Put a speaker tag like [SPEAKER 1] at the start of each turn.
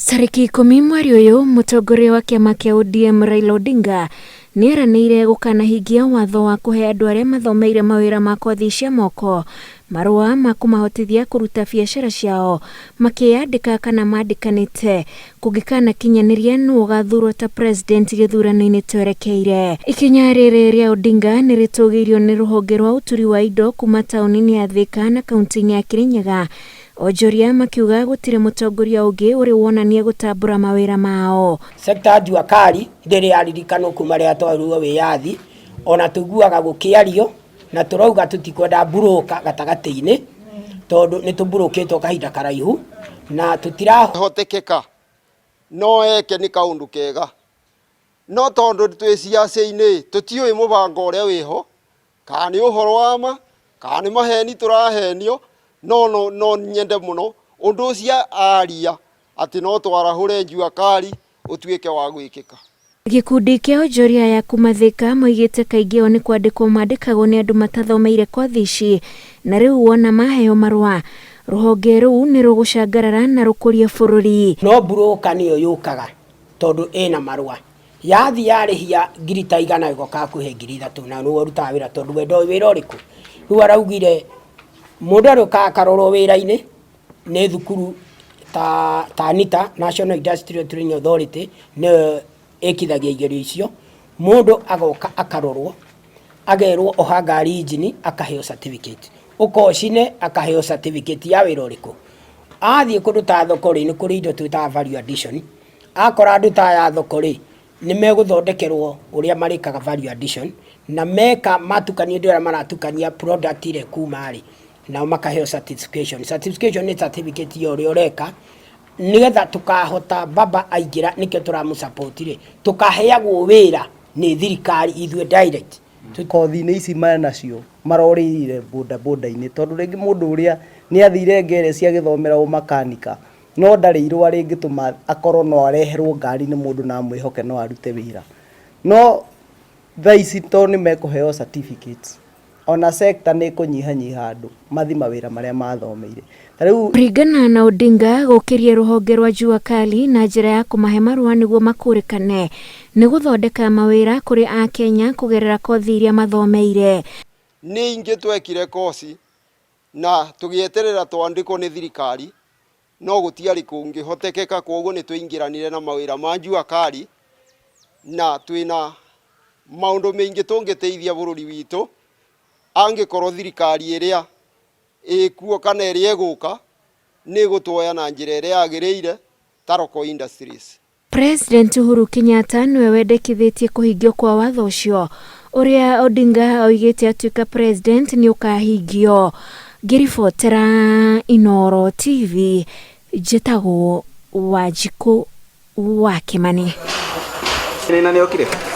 [SPEAKER 1] Tarĩki 10 mweri ũyũ, mũtongoria wa kĩama kĩa ODM Raila Odinga nĩ eranĩire gũkanahingia watho wa kũhe andũ arĩa mathomeire mawĩra ma kothi cia moko marũa ma kũmahotithia kũruta biacara ciao makĩyandĩka kana mandĩkanĩte kũngĩkanakinyanĩria nũ ũgathurwo ta president gĩthurano-inĩ twerekeire. Ikinya rĩrĩ rĩa Odinga nĩ rĩtũgĩirio nĩ rũhonge rwa ũturi wa indo kuma taũni-inĩ ya Thika na kaunti-inĩ ya Kirinyaga. Onjoria makiuga gũtirĩ mũtongoria ũngĩ ũrĩ wonania gũtambũra mawĩra mao.
[SPEAKER 2] Sector ya jua kali ndĩrĩ yaririkanwo kuma rĩrĩa twaheirwo wĩyathi, ona tũiguaga gũkĩario na tũrauga tũtikwenda mburũka gatagatĩ-inĩ tondũ nĩ tũmburũkĩtwo kahinda karaihu na tũtirahotekeka.
[SPEAKER 3] No eke nĩ kaũndũ kega, no tondũ twĩ ciaca-inĩ tũtiũĩ mũbango ũrĩa wĩho, kana nĩ ũhoro wa ma kana nĩ maheni tũrahenio, no no no nyende mũno ũndũ ũcio aria atĩ no twarahũre jua kali ũtuĩke wa gwĩkĩka.
[SPEAKER 1] Gĩkundi kĩa onjoria aya kuma Thika moigĩte kaingĩ o nĩ kwandĩkwo mandĩkagwo nĩ andũ matathomeire kothi ici na rĩu wona maheo marũa rũhonge rũu nĩ rũgũcangarara na rũkũrie bũrũri.
[SPEAKER 2] No mburũka nĩyo yũkaga tondũ ĩna marũa yathi yarĩhia ngiri ta 100 ĩgoka akuhe 3000 na nĩwe ũrutaga wĩra tondũ we ndoĩ wĩra ũrĩkũ. Rĩu araugire mũndũ arĩũkaga akarorwo wĩra-inĩ nĩ thukuru ta NITA, National Industrial Training Authority, nĩyo ĩkithagia igerio icio. Mũndũ agoka akarorwo agerwo oha ngari injini akaheo certificate, ũka ũcine akaheo certificate ya wĩra ũrĩkũ. Athiĩ kũndũ ta thoko rĩ, nĩ kũrĩ indo twĩtaga value addition, akora andũ ta aya a thoko rĩ, nĩ megũthondekerwo ũrĩa marĩkaga value addition, na meka matukania indo iria maratukania product ĩrĩa ĩkuma rĩ, nao makaheo certification. Certification nĩ certificate ya ũrĩa ũreka nĩgetha tũkahota baba aingĩra nĩkĩo tũramũ support rĩ, tũkaheagwo wĩra nĩ thirikari ithuĩ direct.
[SPEAKER 4] Kothi-inĩ ici menacio marorĩire boda boda-inĩ tondũ rĩngĩ mũndũ ũrĩa nĩ athire ngereci agĩthomera ũmakanika no ndarĩ irũa rĩngĩtũma akorwo no areherwo ngari nĩ mũndũ na amwĩhoke no arute wĩra. No thaa ici tondũ nĩ mekũheo certificates ona sector nĩ ĩkũnyihanyiha andũ mathi mawĩra marĩa mathomeire. Ta rĩu
[SPEAKER 1] Kũringana na Odinga, gũkĩria rũhonge rwa Jua Kali na njĩra ya kũmahe marũa nĩguo makũrĩkane nĩ gũthondeka mawĩra kũrĩ Akenya kũgerera kothi iria mathomeire.
[SPEAKER 3] Nĩ ingĩ twekire koci na tũgĩeterera twandĩkwo nĩ thirikari no gũtiarĩ kũngĩhotekeka, koguo nĩ twaingĩranire na mawĩra ma Jua Kali na twĩna maũndũ maingĩ tũngĩteithia bũrũri witũ angĩkorwo thirikari ĩrĩa ĩkuo kana ĩrĩa ĩgũka nĩ ĩgũtuoya na njĩra ĩrĩa yagĩrĩire ta local industries.
[SPEAKER 1] President Uhuru Kenyatta nĩwe wendekithĩtie kũhingio kwa watho ũcio ũrĩa Odinga oigĩte atuĩka president nĩ ũkahingio. Ngĩribotera Inooro TV njĩtagwo Wanjikũ wa Kĩmani.
[SPEAKER 5] Nĩ na nĩokire?